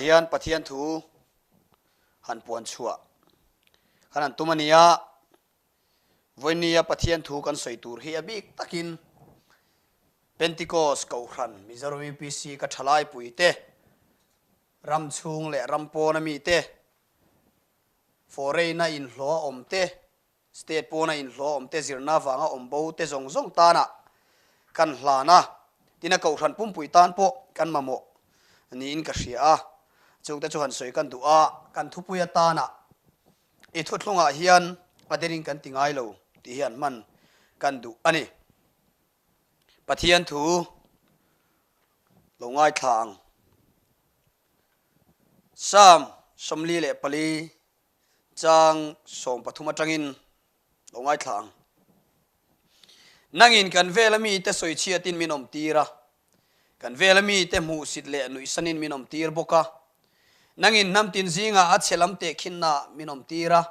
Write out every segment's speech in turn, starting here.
hian Pathian thu han puan chhuah kan han tum a ni a, vawinia Pathian thu kan sawi tur hi a bik takin Pentecost Kohhran Mizoram UPC ka thalai pui te, ram chhung leh ram pawna mi te, foreign-a inhlawh a awm te, State pawna inhlawh awm te zirna avanga awm bo te zawng zawng tanah kan hlan a, tin a kohhran pumpui tan pawh kan mamawh niin ka hria a, chungte chu han sawi kan duh a, kan thupui atana i thuthlungah hian a derin kan ti ngai lo tih hi an hman kan duh a ni. Pathian thu lo ngaithla ang. Psalm 44. Chang 13 atangin lo ngaithla ang. Nangin kan vela mite sawichhiatin min awm tir a, kan vela mite hmuhsit leh nuihsanin min awm tir bawk a. Nangin hnam tin zingah a chhe lam tehkhinnaah min awm tir a,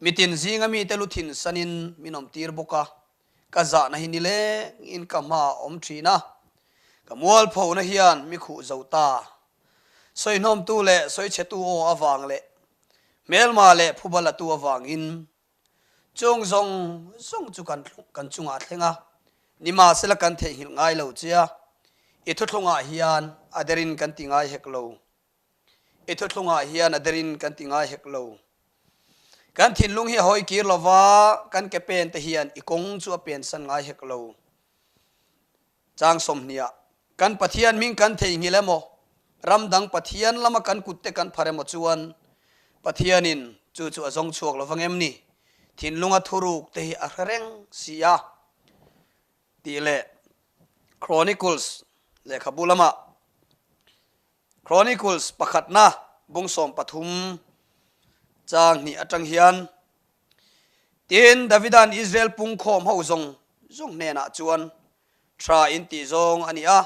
mitin zinga mite lu thinsanin min awm tir bawk a. Ka zahna hi nilengin ka hmaah a awm thin a, ka mualphona hian mi khuh zo ta. Sawihnawmtu leh sawichhetu aw avang leh hmelma leh phuba latu avangin chung zawng zawng chu kan kan chungah a thleng a, nimahsela kan theihnghilh ngai lo che a, i thuthlungah hian a derin kan ti ngai hek lo. I thuthlungah hian a derin kan ti ngai hek lo. Kan thinlung hi a hawi kir lova, kan ke pen te hian i kawng chu a pensan ngai hek lo. Chang 20ah, Kan Pathian hming kan theihnghilh emaw, ram dang Pathian lama kan kutte kan phar emaw chuan Pathianin chu chu a zawng chhuak lo vang em ni? Thinlunga thuruk te hi a hre reng si a, tih leh Chronicles lehkhabu lamah Chronicles pakhatna bung 13 chang hnih atang hian Tin, Davida'n Israel pungkhawm ho zawng zawng hnenah chuan, Tha in tih zawng a ni a,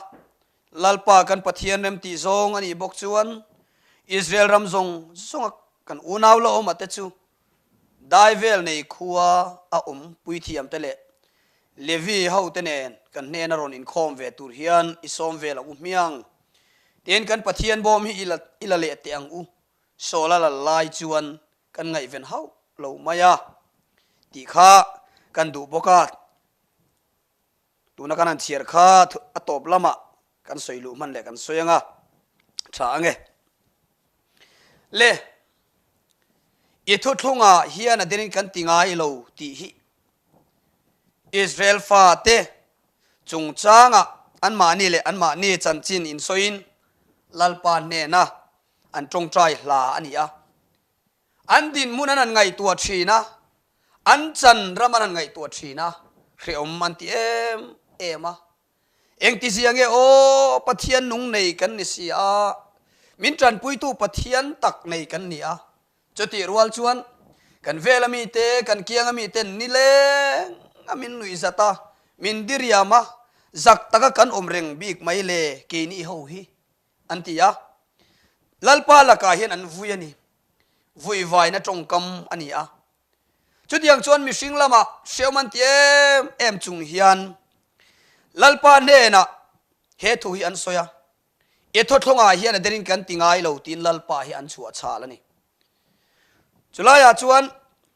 Lalpa kan Pathian rem tih zawng a nih bawk chuan Israel ram zawng zawnga kan unau la awm ate chu dai vel nei khua a awm puithiamte leh Levi hote nen kan hnena rawn inkhawm ve tur hian i sawm vel ang u hmiang. Tin, kan Pathian bawm hi i la leh teh ang u, Saul a lal lai chuan kan ngaihven hauh lo mai a tih kha kan duh bawk a, tuna kan han chhiar kha a tawp lamah kan sawi luh hman leh kan sawi ang a, tha ang e. Le, i thuthlungah hian a derin kan ti ngai lo tih hi Israel fate chungchangah anmahni leh anmahni chanchin insawiin Lalpa hnena an tawngtai hla a ni a. An dinhmun an han ngaihtuah thin a, an chan ram an han ngaihtuah thin a, hrehawm an ti em em a. Engtizia nge aw, Pathian nung nei kan ni si a, min tanpuitu Pathian tak nei kan ni a. Chutih rual chuan kan vela mite, kan kianga miten nileng a min nuihzat a, min diriam a, zak taka kan awm reng bik mai le keini ho hi. An ti a. Lalpa lakah hian an vui a ni. Vuivaina tawngkam a ni a. Chutiang chuan mihring lamah hrehawm an ti em em chung hian Lalpa hnenah he thu hi an sawi a, I thawthlawngah hian a derin kan ti ngai lo tiin Lalpa hi an chhuah chhal a ni. Chulaiah chuan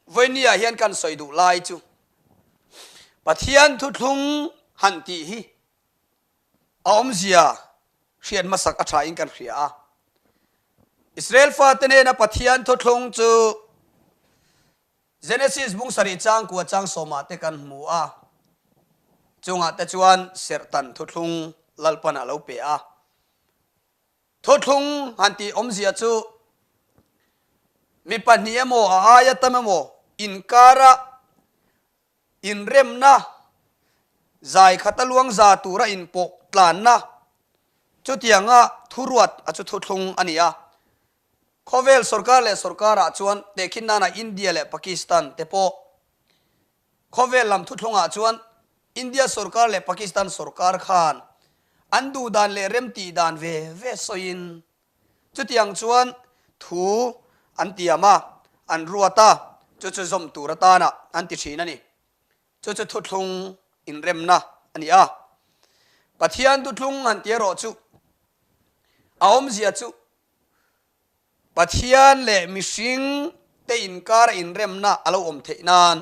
vawinia hian kan sawi duh lai chu Pathian thuthlung han tih hi A awmzia hriat hmasak a tha in kan hria a. Israel fate nena Pathian thuthlung chu Genesis bung sarih chang kua chang sawmah te kan hmu a. Chungah te chuan serhtan thuthlung Lalpan a lo pe a. Thuthlung han tih awmzia chu mi pahnih emaw a aia tam emaw inkara Inremna, zai khata luang za tura inpawh tlanna chutianga thuruat a chu thuthlung a ni a. Khawvel sorkar leh sorkarah chuan tehkhin nana India leh Pakistan te pawh khawvel lam thuthlungah chuan India sorkar leh Pakistan sorkar khan an duh dan leh remtih dan ve ve sawiin Chutiang chuan thu an tiam a, an ruat a, chu chu zawm tur atana an ti thin a ni. Chu chu thuthlung inremna a ni a. Pathian thuthlung han ti erawh chu a awmzia chu. Pathian leh mihring te inkara inremna a lo awm theih nan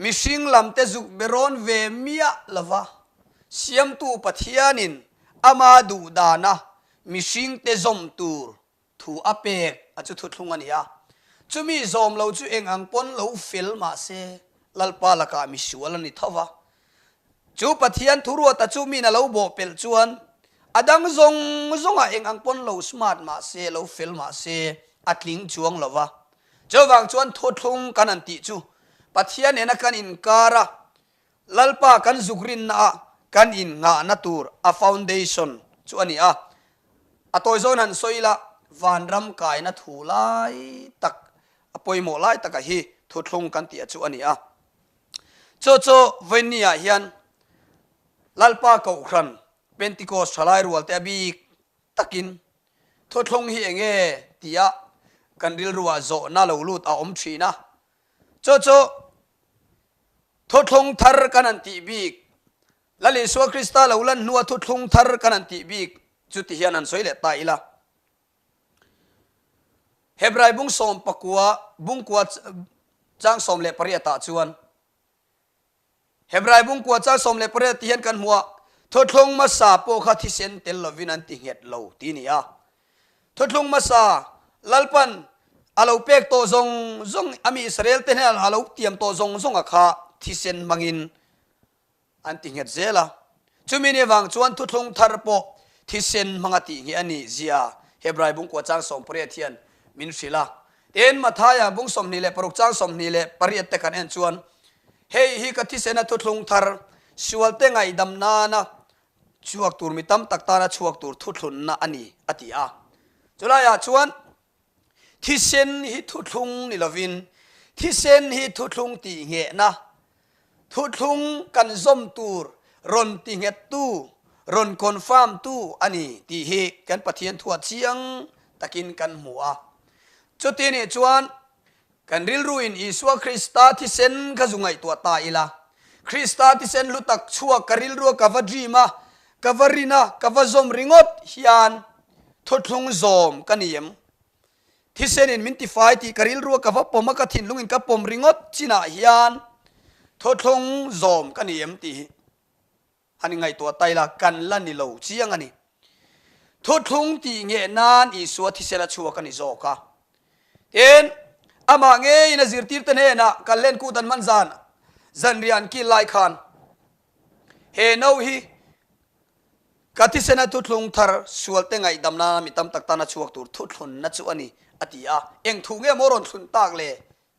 mihring lam te zuk be rawn ve miah lova Siamtu Pathianin ama duh dana mihring te zawm tur thu a pek a chu thuthlung a ni a. Chumi zawm lo chu eng ang pawn lo fel mah se Lalpa lakah misual a ni tho va. Chu Pathian thuruata chu min a lo bawh pelh chuan a dang zawng zawngah eng ang pawn lo smart mah se, lo fel mah se a tling chuang lo va. Chuvang chuan thuthlung kan han tih chu Pathian nena kan inkar a, Lalpa kan zuk rinna ah kan innghahna tur a foundation chu a ni a. A tawi zawn han sawi ila vanram kaina thu lai tak, a pawimawh lai taka hi thuthlung kan tih a chu a ni a. Chu chu vawiinni ah hian Lalpa Kohhran Pentecost thalai rual te a bik takin thuthlung hi enge tia kan rilru ah zawhna lo lut a awm thin a. Chu chu thuthlung thar kan han tih bik, Lal Isua Krista lo lan hnua thuthlung thar kan han tih bik chu ti hian han sawi leh ta ila. Hebrai bung 19 bungkua chang 18 ah chuan Hebrai bungkua chang 18 ti hian kan hmu a, thuthlung hmasa pawh kha thisen tel lovin an ti nghet lo ti ni a. Thuthlung hmasa Lalpan a lo pek tawh zawng zawng a mi Israel te hnenah a lo tiam tawh zawng zawng a kha thisen hmangin An ti nghet zel a. Chumi ni avang chuan thuthlung thar pawh thisen hmanga tih ngheh a nih zia Hebrai bungkua chang 18 hian min hrilh a. Tin, Mathaia bung 26 chang 28 te kan en chuan, Hei hi ka thisena thuthlung thar, sualte ngaihdam nana chhuak tur mi tam tak tana chhuak tur thuthlunna a ni, a ti a. Chulaiah chuan Thisen hi thuthlung ni lovin thisen hi thuthlung tih nghehna, thuthlung kan zawm tur rawn ti nghettu, rawn confirm tu a ni tih hi kan Pathian thuah chiang takin kan hmu a. Chuti nih chuan kan rilruin Isua Krista thisen kha zu ngaihtuah ta ila, Krista thisen hlu tak chhuak ka rilrua ka va dream a, ka va rin a, ka va zawm ringawt hian Thuthlung zawm ka ni em? Thisenin min tifai tih ka rilru a ka va pawm a, ka thinlungin ka pawm ringawt chinah hian thuthlung zawm ka ni em tih hi han ingaihtuah ta ila, kan la ni lo chiang a ni. Thuthlung tih ngheh nan Isua thisen a chhuak a ni zawk a. Tin, amah ngeiin a zirtirte hnenah Kallen kut an hman zan zanriah an kil lai khan he no hi Ka thisena thuthlung thar sualte ngaihdam nana mi tam tak tana chhuak tur thuthlunna chu a ni, a ti a. Eng thu nge maw rawn thlun tak le?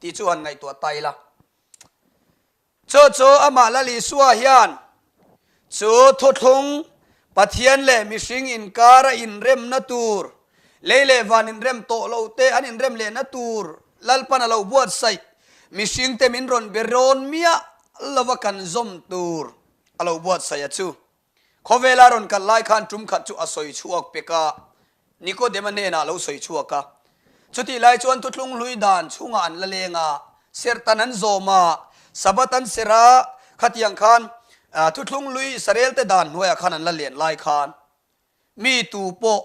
tih chu han ngaihtuah ta ila. Chu chu amah Lal Isua hian chu thuthlung Pathian leh mihring inkara inremna tur, lei leh van inrem tawh lo te an inrem lehna tur Lalpan a lo buatsaih mihringte min rawn be rawn miah lova kan zawm tur a lo buatsaih a chu. Khawvela rawn kal lai khan tum khat chu a sawi chhuak pek a, Nikodema hnenah a lo sawi chhuak a. Chutih lai chuan thuthlung hlui dan chhungah an la leng a, serhtan an zawm a, Sabbath an serh a, khatiang khan thuthlung hlui Israelte dan hnuaiah khan an la len lai khan mi tu pawh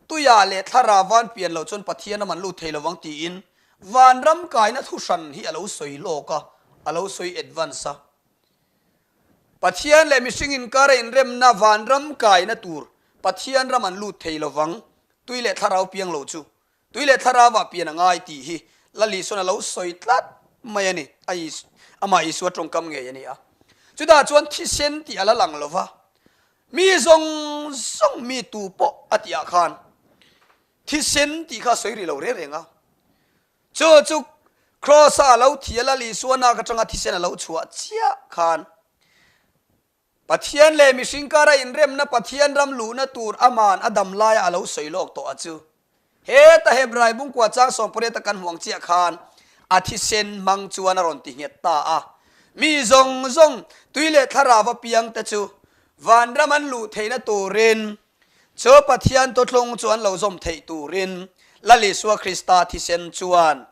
tuiah leh thlarau van pian loh chuan Pathian ram an lut thei lovang tiin vanram kaina thu hran hi a lo sawi lawk a, a lo sawi advance a. Pathian leh mihring inkara inremna vanram kaina tur Pathian ram an lut thei lovang, tui leh thlarau piang lo chu tui leh thlarauah pian a ngai tih hi Lal Isuan a lo sawi tlat mai a ni, a amah Isua tawngkam ngei a ni a. Chutah chuan thisen tih a la lang lo va, mi zawng zawng mi tu pawh a tihah khan thisen tih kha a sawi rih lo reng reng a. Chu chu Kraws-a a lo thi a, Lal Isua nak atanga thisen a lo chhuah chiah khan Pathian leh mihring kara inremna Pathian ram luhna tur aman a dam laia a lo sawi lawk tawh a chu. Heta Hebrai bungkua chang 18 a kan hmuang chiah khan a thisen hmang chuan a rawn ti nghet ta a. Mi zawng zawng tui leh thlarau apiang te chu vanram an luh theihna turin Chu Pathian tawthlung chu an lo zawm theih turin Lal Isua Krista thisen chuan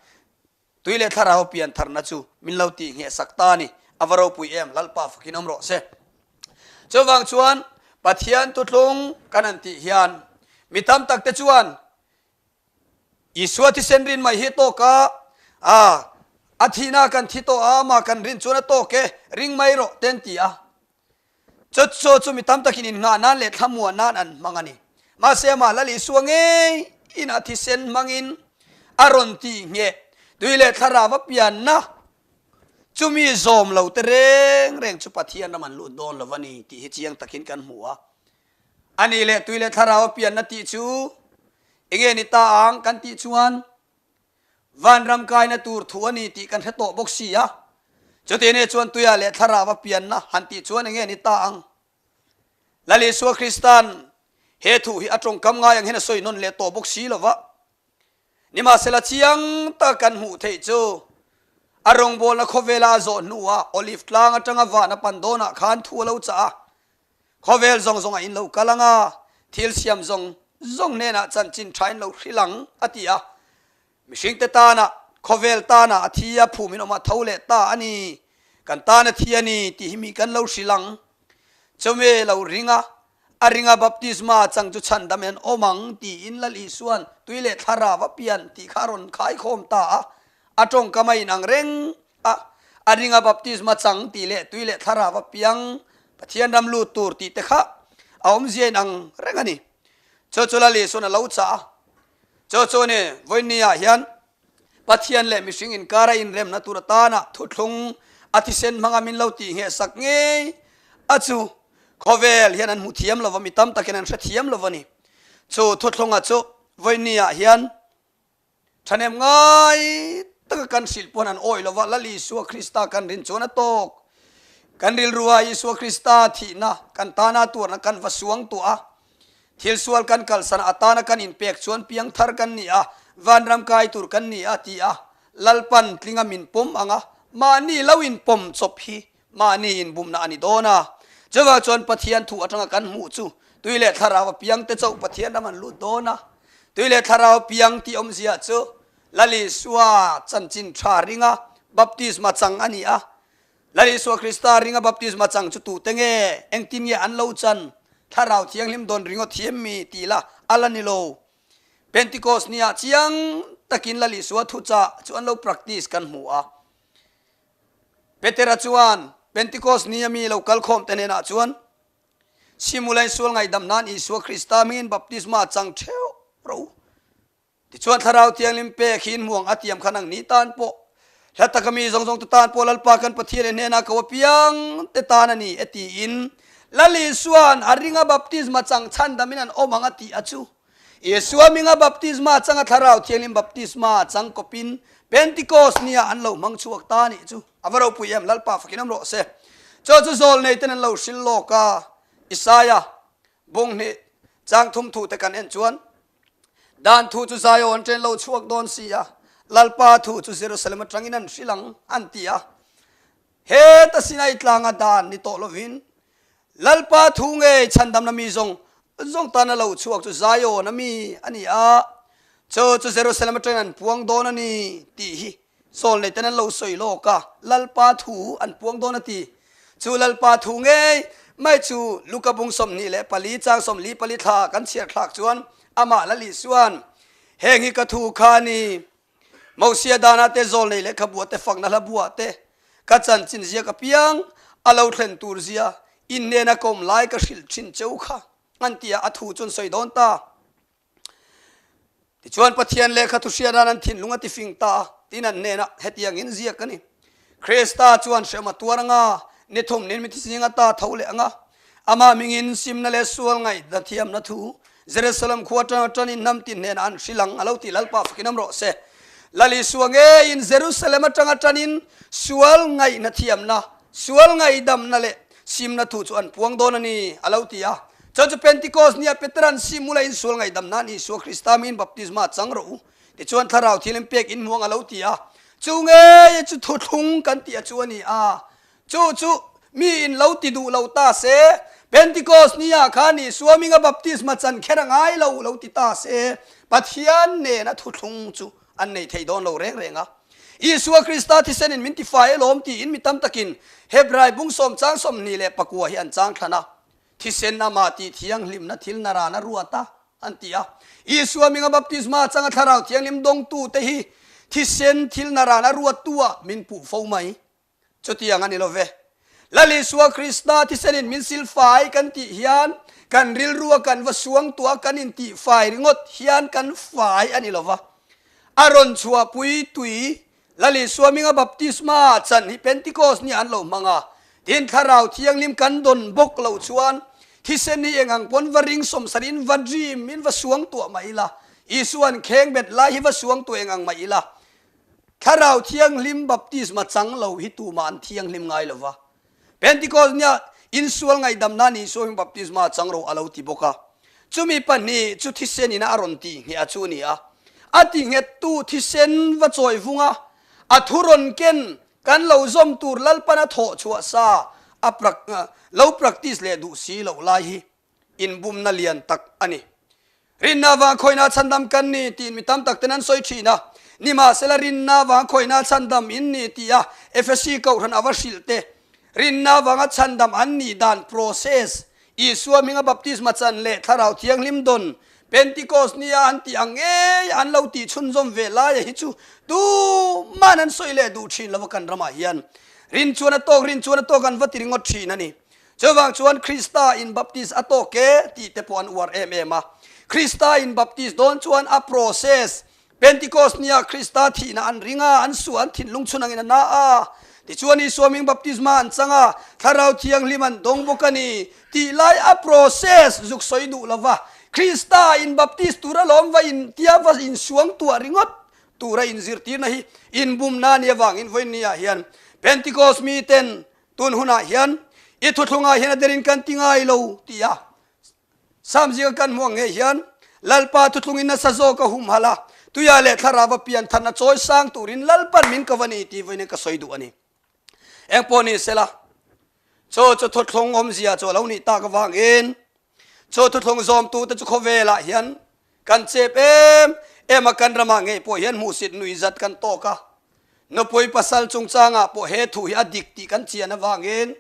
tui leh thlarau pian tharna chu min lo tih ngheh sak ta a ni. A va ropui em, Lalpa fakin awm rawh se. Chuvang chuan Pathian tawthlung kan han tih hian mi tam tak te chuan. Isua thisen rin mai hi tawk a, a, a thihna kan thi tawh a, amah kan rin chuan a tawk e, ring mai rawh te an ti a. Chu chu chu mi tam takin innghah nan leh thlamuah nan an hmang a ni. Mahse amah Lal Isua ngei in a thisen hmangin a rawn tih ngheh tui leh thlarau a pianna chumi zawm lo te reng reng chu Pathian ram an lut dawn lo a ni tih hi chiang takin kan hmu a. A nih leh tui leh thlarau a pianna tih chu enge ni ta ang kan tih chuan Vanram kaina tur thu a ni tih kan hre tawh bawk si a, chutih nih chuan tuia leh thlarau a pianna han tih chuan enge ni ta ang? Lal Isua Krista'n he thu hi a tawngkam ngai ang hian a sawi nawn leh tawh bawk si lo va. Nimahsela chiang tak kan hmuh theih chu a rawngbawlna khawvela a zawh hnuah Olive tlang atanga van a pan dawnah khan thu a lo chah a, Khawvel zawng zawng ah in lo kal ang a, thil siam zawng zawng hnenah chanchin tha in lo hrilh ang, a ti a. Mihringte tana, khawvel tana a thi a phum in awm a tho leh ta a ni, kan tan a thi a ni tih hi mi kan lo hrilh ang. Chumi lo ring a, a ring a baptisma chang chu chhandam in an awm ang tiin Lal Isua'n tui leh thlarau a pian tih kha a rawn khaikhawm ta a, a tawngkam a inang reng A, a ringa baptisma chang tih leh tui leh thlarau a piang Pathian ram lut tur tih te kha a awmzia in ang reng a ni. Chu chu Lal Isuan a lo chah a. Chu chu ni, vawiinni ah hian Pathian leh mihring inkara inremna tur atana thuthlung a thisen hmanga min lo tih ngheh sak ngei a chu khawvel hian an hmu thiam lo va, mi tam takin an hre thiam lo va ni. Chu thuthlunga chu vawiinni ah hian Thahnem ngai taka kan hrilh pawn an awih lova, Lal Isua Krista kan rin chuan a tawk. Kan rilrua Isua Krista thihna kan tana tuarna kan va suang tuah a, thil sual kan kalsan atana kan inpek chuan piangthar kan ni a, vanram kai tur kan ni a ti a, Lalpan tlinga min pawm ang a, mahni lo inpawm chawp hi Mahni inbumna a ni dawn a, chuvang chuan Pathian thu atanga kan hmuh chu tui leh thlarau a piang te chauh Pathian ram an lut dawn a. Tui leh thlarau piang tih awmzia chu Lal Isua chanchin tha ringa baptisma chang a ni a. Lal Isua Krista ringa baptisma chang chu tute nge, engtin nge an lo chan, thlarau thianghlim dawn ringawt thiam mi tih la a la ni lo. Pentecost nia chiang takin Lal Isua thuchah chu an lo practice kan hmu a. Petera chuan Pentikos ni a mi lo kal khawmte hnenah chuan, Simulain sual ngaihdam nan Isua Krista hmingin baptisma chang theuh rawh u. Tichuan Thlarau Thianghlim pek hi inhmuang a tiam kha nang ni tan pawh, hla taka mi zawng zawngte tan pawh Lalpa kan Pathian leh hnenah ko apiang te tan a ni e tiin Lal Isua'n a ringa baptisma chang chhandamin an awm ang a tih a chu. Isua hminga baptisma changa Thlarau Thianghlim baptisma chang kawpin Pentikos nia an lo hmang chhuak ta nih chu a va ropui em, Lalpa fakin awm rawh se. Chaw chu zawl nei ten an lo hril lawk a, Isaia bung hnih chang thum thu te kan en chuan dan thu chu Zion ṭen lo chhuak dawn si a, Lalpa thu chu Jerusalem aṭangin an hril ang an ti a. Heta Sinai tlanga dan ni tawh lovin, Lalpa thu ngei chhandamna mi zawng zawng tana lo chhuak chu Zion a mi a ni a, chu chu Jerusalem atangin an puang dawn a ni tih hi Saul nei ten an lo sawi lawk a, Lalpa thu an puang dawn a ti. Chu Lalpa thu ngei mai chu Luka bung 24 chang 44 thla kan chhiar thlak chuan amah Lal Isua'n, Heng hi ka thu kha a ni, Mosia dana te zawl nei lehkhabua te fakna hla buah te ka chanchin ziak apiang a lo thlen tur zia in hnena ka awm lai ka hrilh thin cheu kha an ti a, a thu chu an sawi dawn ta. Tichuan Pathian lehkha thu hriatna'n an thinlung a tifing ta a, tin an hnenah hetiangin ziak a ni, Krista chuan hrehawm a tuar anga, ni thum nin mithi zing ata tho leh anga, Amah mingin simna leh sual ngaihna thiamna thu Jerusalem khua atanga tanin hnam tin hnenah an hrilh ang a lo ti Lalpa fakin awm rawh se. Lal Isua ngeiin Jerusalem atanga tanin sual ngaihna thiamna, sual ngaihdamna leh simna thu chu an puang dawn a ni a lo ti a. Chuan chu Pentecost nia Petera'n sim ula in sual ngaihdam nan Isua Krista mingin baptisma chang rawh u tichuan Thlarau Thianghlim pek in hmuang a lo ti a. Chu ngei chu thuthlung kan tih a chu a ni a. Chu chu mi in lo ti duh lo ta se, Pentikos ni ah khan Isua hminga baptisma chan kher a ngai lo lo ti ta se, Pathian nena thuthlung chu an nei thei dawn lo reng reng a. Isua Krista thisen in min tifai alawm tiin mi tam takin Hebrai bung sawm chang 24 hi an chang thlan a, thisen amah tih thianghlimna thil naran a ruat a. an ti a. Isua hminga baptisma changa Thlarau Thianghlim dawngtute hi thisen thil naran a ruattu-ah min puh fo mai. Chutiang a ni lo ve. Lal Isua Krista thisenin min sil fai kan tih hian kan rilrua kan va suangtuah kan intih fai ringawt hian kan fai a ni lo va. A rawn chhuahpui tui Lal Isua hminga baptisma chan hi Pentecost ni an lo hmang a, tin Thlarau Thianghlim kan dawn bawk loh chuan thisen hi eng ang pawn va ring sawmsar in va dream in va suangtuah mah ila, Isua'n khengbet lai hi va suangtuah eng ang mah ila, Thlarau Thianghlim baptisma chang lo hi tumah an thianghlim ngai lo va. Pentecost nia insual ngaihdam nan Isua hming baptisma chang ro a lo ti bawk a. Chumi pahnih chu thisen ina a rawn tih ngheh a chu a ni a. A ti nghettu thisen va chawi vung a, a thu rawn ken kan lo zawm tur Lalpan a thawh chhuah sa a lo practice leh duh si loh lai hi inbumna lian tak a ni. Rinna vang khawina chhandam kan ni tiin mi tam tak ten an sawi thin a, nimahsela rinna vang khawina chhandam in ni tih a Efesi kohhran a va hrilh te, rinna vanga chhandam an nih dan process, Isua hminga baptisma chan leh Thlarau Thianghlim dawn, Pentecost nia an tih ang ngei an lo tih chhunzawm ve laia hi chu tuman an sawi leh duh thin lova kan ramah hian rin chuan a tawk rin chuan a tawk an va ti ringawt thin a ni. Chuvang chuan Krista in baptist a tawk e tih te pawh an uar em em a. Krista in baptist dawn chuan a process, Pentecost nia Krista thihna an ring a, an suah an thinlung chhun angin a na a. Tichuan Isua hming baptisma an chang a, Thlarau Thianghlim an dawng bawk a ni tih lai a process zuk sawi duh lova Krista in baptist tur alawm va in tia va insuang tuah ringawt tura inzirtirna hi inbumna ni avangin vawiinniah hian Pentecost miten Tun hunah hian i thuthlungah hian a derin kan ti ngai lo ti a Sam zinga kan hmuh ang ngei hian Lalpa thuthlungin nasa zawk a humhalh a, tuia leh thlarau a pian than a chawi sang turin Lalpan min ko va ni tih vawiin ka sawi duh a ni. Engpawh ni sela, chu chu thuthlung awmzia chu a lo nih tak avangin chu thuthlung zawmtute chu khawvelah hian kan chep em em a, kan ramah ngei pawh hian hmuhsit nuihzat kan tawk a, Nupui pasal chungchangah pawh he thu hi a dik tih kan chian avangin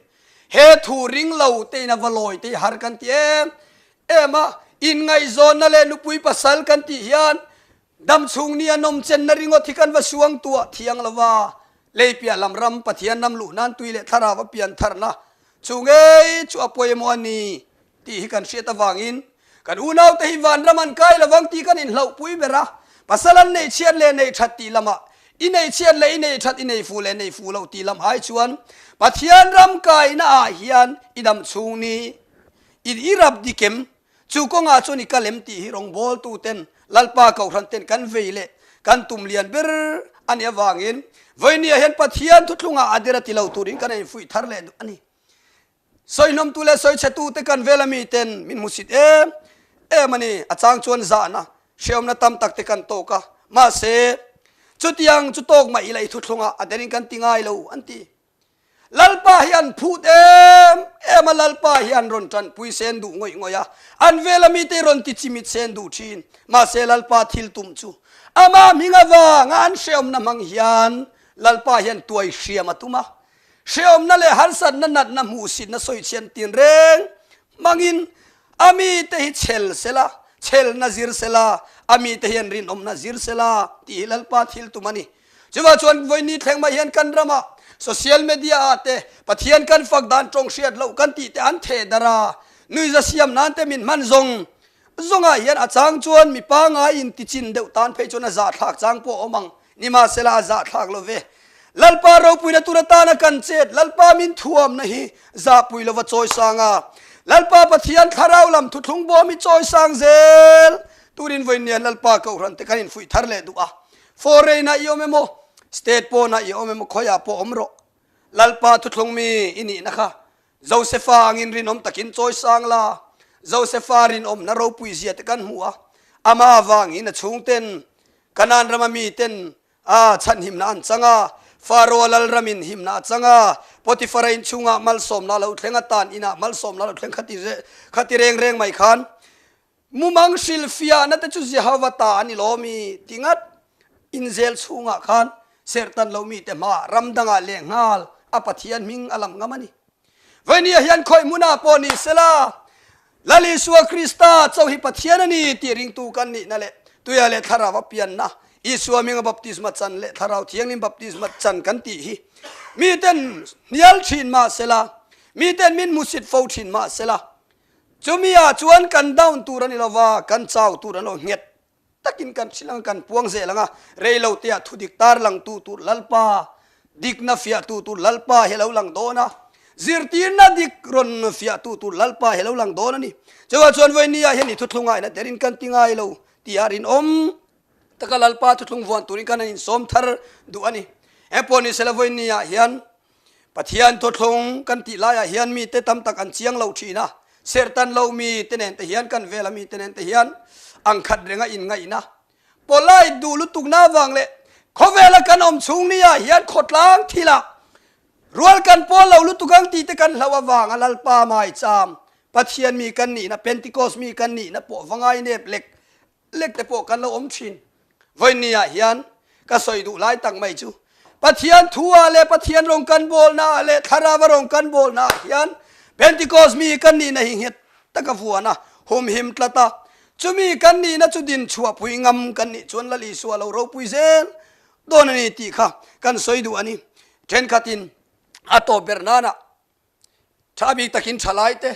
he thu ring lo tein a va lawi te hi har kan ti em em a. Inngaihzawnna leh nupui pasal kan tih hian damchhung ni a nawmchenna ringawt hi kan va suang tuah thiang lo va, lei piah lam ram Pathian ram luh nan tui leh thlarau a pian tharna chu ngei chu a pawimawh a ni. Tih hi kan hriat avangin kan unaute hi vanram an kai lovang tih kan inhlauhpui ber a, pasal an neih chhiat leh neih that tih lamah i neih chhiat leh i neih that, i nei fu leh nei fu loh tih lam ai chuan Pathian ram kaina ah hian i dam chhung ni i i rap dik em? Chu kawngah chuan i kal em tih hi rawngbawltu ten Lalpa Kohhran ten kan vei leh kan tum lian ber a nih avangin vawinia hian Pathian thuthlungah a der a ti lo turin kan infuih thar leh duh a ni. Sawihnawmtu leh sawichhetute kan vela miten min hmusit em em a ni. A chang chuan zahna, hreawmna tam tak te kan tawk a. Mahse, chutiang chu tawk mah ila i thuthlungah a derin kan ti ngai lo, an ti. Lalpa hi an phut em em a, Lalpa hi an rawn tanpui sen duh ngawih ngawih a, an vela mite rawn ti chimit sen duh thin. Mahse, Lalpa thil tum chu amah hming avanga an hreawmna hmang hian Lalpa hian tuai hriam a tum a. Hreawmna leh harsatna natna hmuhsitna sawichhian tinreng hmangin a mite hi chhel sela, chhelna zir sela, a mite hian rinawmna zir sela tih hi Lalpa thil tum a ni. Chuvang chuan vawiin thleng mai hian kan ramah social media ah te Pathian kan fak dan tawng hriat loh kan tih te an theh darh a, nuiza siam nan te min hman zawng zawngah hian a chang chuan mi pangai in tichin deuh tan phei chuan a zahthlak chang pawh a awm ang. Nimahsela a zahthlak lo ve. Lalpa ropuina tur atana kan chet, Lalpa min thuamna hi zahpui lova chawisang a, Lalpa Pathian thlarau lam thuthlung bawm hi chawisang zel turin vawiin Lalpa Kohhran te kan infuih thar leh duh a. Foreign ah i awm emaw, state pawnah i awm emaw khawiah pawh awm rawh. Lalpa thuthlung mi i nihna kha Josefa angin rinawm takin chawisang la. Josefa rinawmna ropui zia te kan hmu a, amah avangin a chhungten Kanaan rama miten a chhanhimna an chang a, Faro-a lal ramin himna a chang a, Potifara inchhungah malsawmna a lo thleng a, tan inah malsawmna a lo thleng khati khati reng reng mai khan mumang hrilhfiahna te chu Jehova ta a ni lo mi ti ngat inzel chhungah khan serhtan lo mite hmaah ram dangah lehnghal a Pathian hming a lam ngam a ni. Vawinia hian khawi hmunah pawh ni sela. Lal Isua Krista chauh hi Pathian a ni tih ringtu kan nihna leh Tuia leh Thlarau a pianna, Isua hminga baptisma chan leh Thlarau Thianghlim baptisma chan kan tih hi miten hnial thin mah sela, miten min hmusit fo thin mah sela, chumi ah chuan kan down tur a ni lova, kan chau tur a ni lo, nghet takin kan hrilh ang, kan puang zel ang a, rei lo te ah thudik tar lang tu tur Lalpa, dikna fiah tu tur Lalpa hi a lo lang dawn a, zirtirna dik rawn fiah tu tur Lalpa hi a lo lang dawn a ni. Chuvang chuan vawiin ah hian i thuthlung ah in a derin kan ti ngai lo tih ah rinawm taka Lalpa thuthlung vuan turin kan han insawm thar duh a ni. Engpawh ni sela vawiin ah hian Pathian thuthlung kan tih laiah hian mite tam tak an chiang lo thin a, serhtan lo mite nen te hian kan vela mite nen te hian ang khat renga inngaihna, polite duh lutukna avang leh khawvela kan awm chhung niah hian khawtlang thilah rual kan pawl lo lutuk ang tih te kan hlauh avanga Lalpa maicham Pathian mi kan nihna, Pentecost mi kan nihna pawh va ngainep lek lek te pawh kan lo awm thin. Vawiinni ah hian ka sawi duh lai tak mai chu Pathian thu ah leh Pathian rawng kan bawlna ah leh Thlarau a rawng kan bawlna ah hian Pentecost mi kan nihna hi nghet taka vuan a, humhim tlat a, chumi kan nihna chu din chhuahpui ngam kan nih chuan Lal Isua lo ropui zel dawn a ni tih kha kan sawi duh a ni. Thenkhatin a tawp ber nana Tha bik takin thalai te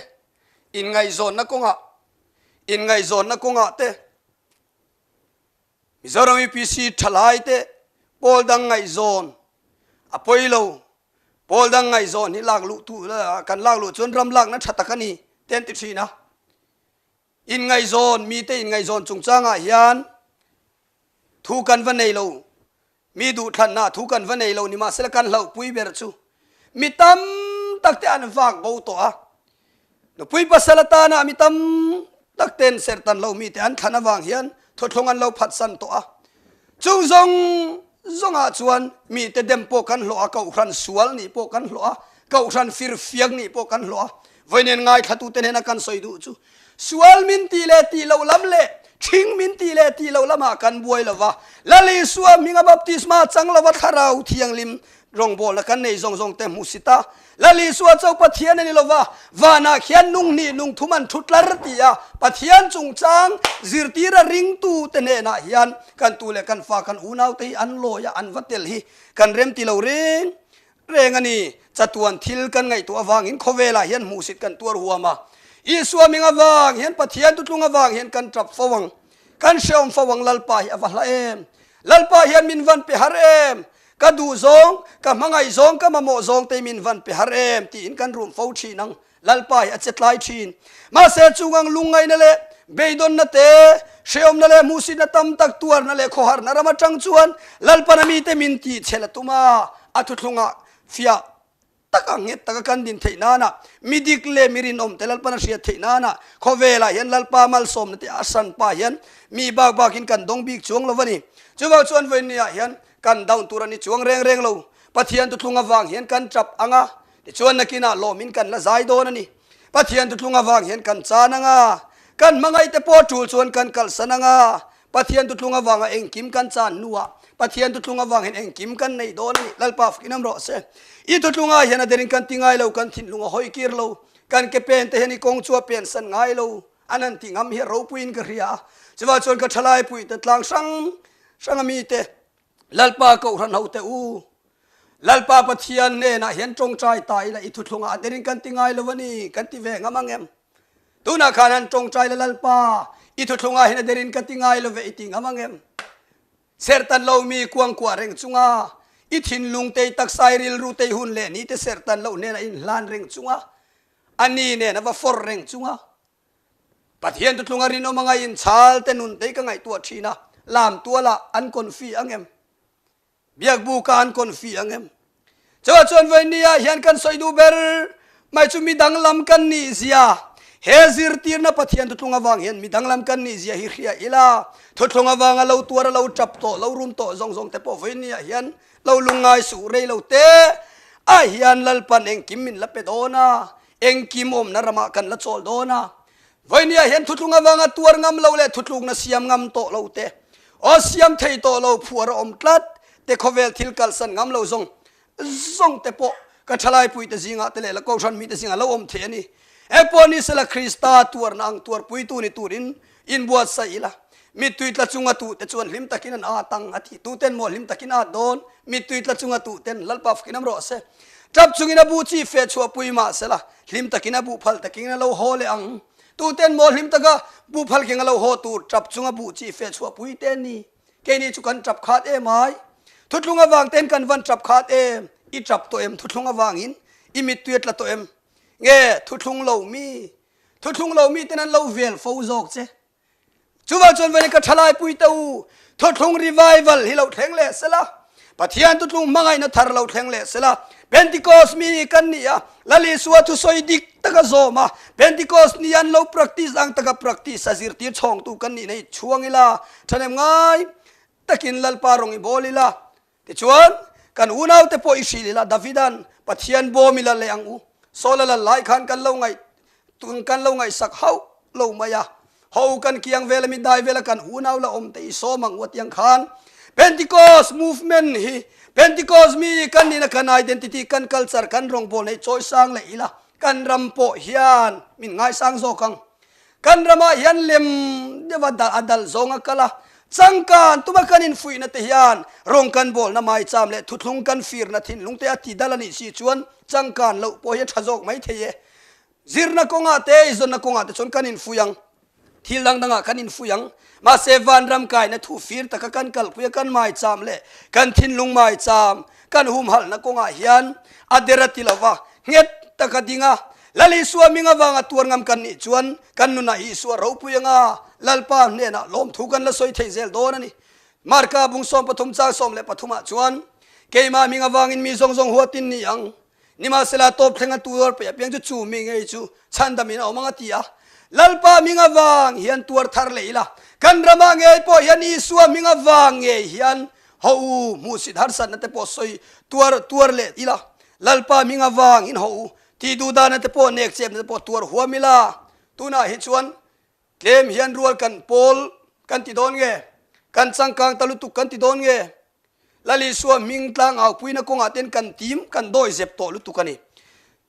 inngaihzawnna kawngah inngaihzawnna kawngah te Mizoram UPC thalai te pawl dang ngaihzawn a pawi lo pawl dang ngaihzawn hi lak luh tu kan lak luh chuan ram lakna tha tak a ni te an ti thin a. Inngaihzawn mite inngaihzawn chungchangah hian thu kan va nei lo Mi duhthlanna thu kan va nei lo nimahsela kan hlauhpui ber chu mi tam tak te an vak bo tawh a. Nupui pasal atana mi tam tak ten serhtan lo mite an thlan avang hian thawthlawng an lo phatsan tawh a. Chung zawng zawngah chuan mite dem pawh kan hlawh a, kohhran sual nih pawh kan hlawh a, kohhran firfiak nih pawh kan hlawh a. Vawiin ngaithlatute hnena kan sawi duh chu Sual min tih leh tih loh lam leh ṭhing min tih leh tih loh lamah kan buai lo va, Lal Isua hminga baptisma chang lova Thlarau Thianghlim rawngbawlna kan nei zawng zawng te hmu si ta. Lal Isua cho Pathian a ni lo va, vanah khian nung hnih nung thum an thu tlar ti a, Pathian chungchang zirtira ringtute hnenah hian kan tu leh kan fa kan unaute hi an lawi a, an va tel hi kan rem ti lo reng. Reng a ni, chatuan thil kan ngaihtuah avangin khawvelah hian hmuhsit kan tuar huam a. Isua ming avang hian Pathian tutlung avang hian kan tap fo ang, kan hrehawm fo ang Lalpa hi a va hla em! Lalpa hian min van pe har em! Ka duh zawng, ka hmangaih zawng, ka mamawh zawng te min van pe har em tiin kan rum fo thin ang. Lalpa hi a che tlai thin. Mahse chungang lungngaihna leh beidawnna te, hrehawmna leh hmuhsitna tam tak tuarna leh khawharna ram atang chuan Lalpana mite min tihchhelh a tum a, a thuthlungah fiah taka nghet taka kan din theih nana mi dik leh mi rinawm te Lalpana hriat theih nana khawvelah hian Lalpa malsawmna te a hranpa hian mi bak bakin kan dawng bik chuang lo a ni. Chuvang chuan vawiinniah hian kan down tur a ni chuang reng reng lo. Pathian thuthlung avang hian kan tap ang a, Tichuan nakinah lawmin kan la zai dawn a ni. Pathian thutlung avang hian kan chan ang a, kan hmangaihte pawh tul chuan kan kalsan ang a, Pathian thutlung avanga engkim kan chan hnuah Pathian thutlung avang hian engkim kan nei dawn a ni. Lalpa fak inam rawh se. I thutlungah hian a derin kan ti ngai lo, kan thinlung a hawi kir lo, kan ke pen te hian i kawng chu a pensan ngai lo, an han ti ngam hi a ropuiin ka hria a. Chuvang chuan ka thalai puite tlang hrang hrang a mite, Lalpa Kohhran hote u, Lalpa Pathian hnenah hian tawngtai ta ila i thuthlungah a derin kan ti ngai lo a ni, kan ti ve ngam ang em? Tunah khan han tawngtai la Lalpa, i thuthlungah hian a derin ka ti ngai lo ve i ti ngam ang em? Serhtan lomi kuangkuah reng chunga i thinlung te, i taksa, i rilru te, i hun leh ni te serhtan loh hnenah inhlan reng chunga a ni nen a va fawr reng chunga Pathian tutlunga rinawm anga inchhal te nun te hi ka ngaihtuah thin a, lam tualah an confi ang em? Biakbuka an confi ang em? Chuvah chuan vawinia hian kan sawi duh ber mai chu mi danglam kan nih zia, he zirtirna Pathian tutlung avang hian mi danglam kan nih zia hi hria ila, thuthlung avanga lo tuar a lo tap tawh, lo rum tawh zawng zawng te pawh vawinia hian lo lungngai suh rei lo te ah hian Lalpan engkim min la pe dawn a, Engkim awmna ramah kan la chawl dawn a, vawinia hian thutlung avanga tuar ngam lo leh thutlukna siam ngam tawh lo te, aw siam thei tawh lo phuar a awm tlat te khawvel thil kalsan ngam lo zawng zawng te pawh ka thalaipuite zingah te leh la kohhran mite zingah lo awm thei a ni. Engpawh ni sela Krista tuarna ang tuarpuitu ni turin inbuatsaih ila. Mittui tla chunga tuhte chuan hlim takin an at ang a ti. Tuten maw hlim takin a at dawn? Mittui tla chunga tuhten Lalpa fakin am rawh se. Tap chungin a bu chi fe chhuahpui mah sela hlim takin a buh phal takin a lo haw leh ang. Tuten maw hlim taka buh phal keng a lo haw tur tap chunga buh chi fe chhuahpui te ni? Keini chu kan tap khat em ai. Thuthlung avang ten kan van tap khat em? I tap tawh em thuthlung avangin? I mittui a tla tawh em? Nge thuthlung lo mi? Thuthlung lo mi ten an lo vel fo zawk che. Chuvang chuan vawin ka thalai pui te u, thuthlung revival hi lo thleng leh sela, Pathian thuthlung hmangaihna thar lo thleng leh sela, Pentecost mi kan ni a, Lal Isua thusawi dik taka zawm a, Pentecost ni an lo practice ang taka practice a zirtir chhawngtu kan nihna hi chhuang ila, thahnem ngai takin Lalpa rawng i bawl ila, Tichuan, kan unaute pawh i hrilh ila, Davida'n Pathian bawm ila leh ang u. Saul a lal lai khan kan lo ngaih kan lo ngaihsak hauh lo mai a. Ho kan kiang vel a mi dai vel a kan unau la awm te i sawm ang u a tiang khan Pentecost movement hi Pentecost mi kan nihna kan identity kan culture kan rawngbawlna hi chawisang leh ila kan ram pawh hian min ngaisang zawk ang. Kan ramah hian lem deuha a dal zawng a kal a, changkan tuma kan infuihna te hian rawng kan bawlna maicham leh thuthlung kan firna thinlung te a ti dal a nih si chuan changkan loh pawh hi a tha zawk mai thei e. Zirna kawngah te, eizawnna kawngah te chuan kan infuih ang, thil dang dangah kan infuih ang. Mahse vanram kaina thu fir taka kan kalpui a kan maicham leh kan thinlung maicham kan humhalhna kawngah hian a der a ti lova, nghet taka ding a, Lal Isua hming avanga tuar ngam kan nih chuan kan nunah Isua ropui anga Lalpa hnenah lawmthu kan la sawi thei zel dawn a ni. Marka bung 13 chang 13 ah chuan, Keimah hming avangin mi zawng zawng huatin ni ang, nimahsela tawp thlenga tuar peih apiang chu chu mi ngei chu chhandamin a awm ang a ti a. Lalpa hming avang hian tuar thar leh ila, kan ramah ngei pawh hian Isua hming avang ngei hian ho u hmuhsit harsatna te pawh sawi tuar tuar leh ila, Lalpa hming avangin ho u Tih duh dana te pawh nek chepna te pawh tuar huam ila, tunah hi chuan tlem hian rual kan pawl kan ti dawn nge, kan changkang ta lutuk kan ti dawn nge, Lal Isua hming tlang aupuina kawngah ten kan tim kan dawi zep tawh lutuk a ni.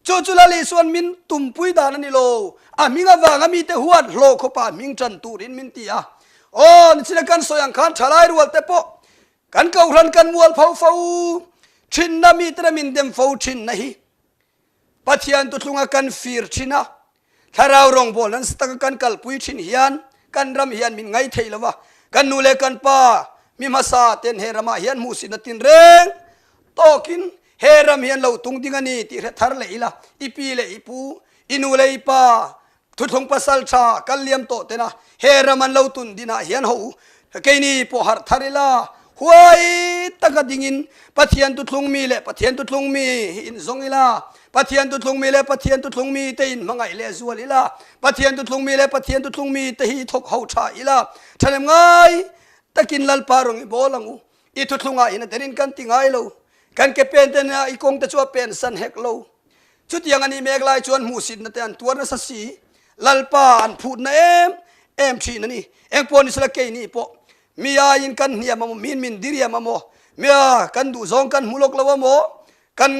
Chu chu Lal Isua'n min tumpui dan a ni lo, a hming avanga mite huat hlawh khawpa hming tan turin min ti a. Aw, nichina kan sawi ang khan thalai rual te pawh kan kohhran kan mual pho fo thinna mite min dem fo thinna hi Pathian tuthlunga kan fir thin a, thlarau rawngbâwl nasa taka kan kalpui thin hian kan ram hian min ngai thei lo va, kan nu leh kan pa mi hmasa ten he ramah hian hmuhsitna tinreng tawkin he ram hian lo tung ding a ni tih hre thar leh ila, i pi leh i pu, i nu leh i pa, Thuthlung pasal tha kal liam tawh tena he ram an lo tun dinah hian ho u, keini pawh harh thar ila, huai taka dingin Pathian tuthlung mi leh Pathian tuthlung mi hi in zawng ila, Pathian tuthlung mi leh Pathian tuthlung mi te in hmangaih leh zual ila, Pathian tuthlung mi leh Pathian tuthlung mi te hi thawk ho tha ila, thahnem ngai takin Lalpa rawng i bawl ang u, i thuthlungah in a derin kan ti ngai lo, kan ke pen te nia i kawng te chu a pen san hek lo. Chutiang a nih mek lai chuan hmuhsitna te an tuar nasa si, Lalpa an phutna em em thin a ni. Engpawh ni sela keini pawh mi aiin kan hniam amaw, miin min diriam amaw, mia kan duh zawng kan hmu lawk lo amaw, kan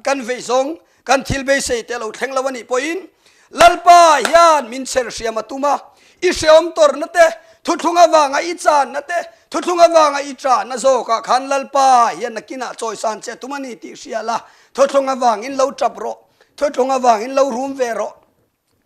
kan veih zawng kan thil beisei te a lo thleng lo a nih pawhin Lalpa hian min chher hriam a tum a, i hreawm tawrhna te, thuthlung avanga i channa te, thuthlung avanga i ṭahna zawkah khan Lalpa hian nakinah chawisan che a tum a ni tih hria la, Thuthlung avangin lo tap rawh, thuthlung avangin lo rum ve rawh,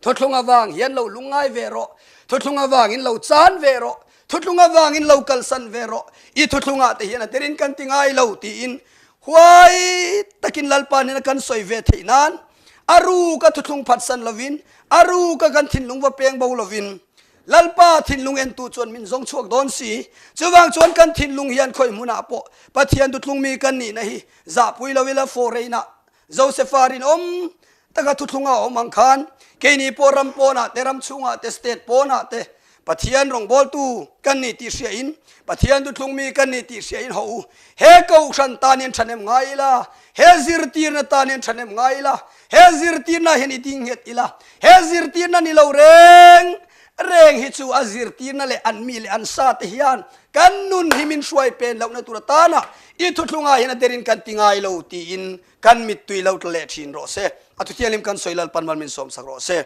thuthlung avang hian lo lungngai ve rawh, thuthlung avangin lo chan ve rawh, thuthlung avangin lo kalsan ve rawh, i thuthlungah te hian a derin kan ti ngai lo tiin huai takin Lalpa hnena kan sawi ve theih nan a ruka thuthlung phatsan lovin, a ruka kan thinlung va peng bo lovin Lalpa thinlung entu chuan min zawng chhuak dawn si. Chuvang chuan kan thinlung hian khawi hmunah pawh Pathian thuthlung mi kan nihna hi Zahpui lo ila foreign-ah Josefa rinawm taka thuthlung a awm ang khan keini pawh ram pawnah te, ram chhungah te, state pawnah te Pathian rawngbawltu kan ni tih hriain, Pathian thuthlung mi kan ni tih hriain haw u. He kohhran tan hian thahnem ngai ila, he zirtirna tan hian thahnem ngai ila, he zirtirna hian i ding nghet ila, he zirtirna ni lo reng. reng hi chu a zirtirna leh an mi leh an sa te hian kan nun hi min hruai pen lohna tur atana i thuthlungah hian a derin kan ti ngai lo tiin kan mittui lo tla leh thin rawh se. A thuthianghlim kan sawi Lalpan mal min sawmsak rawh se.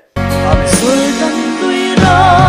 Amen. Sultan tui ram.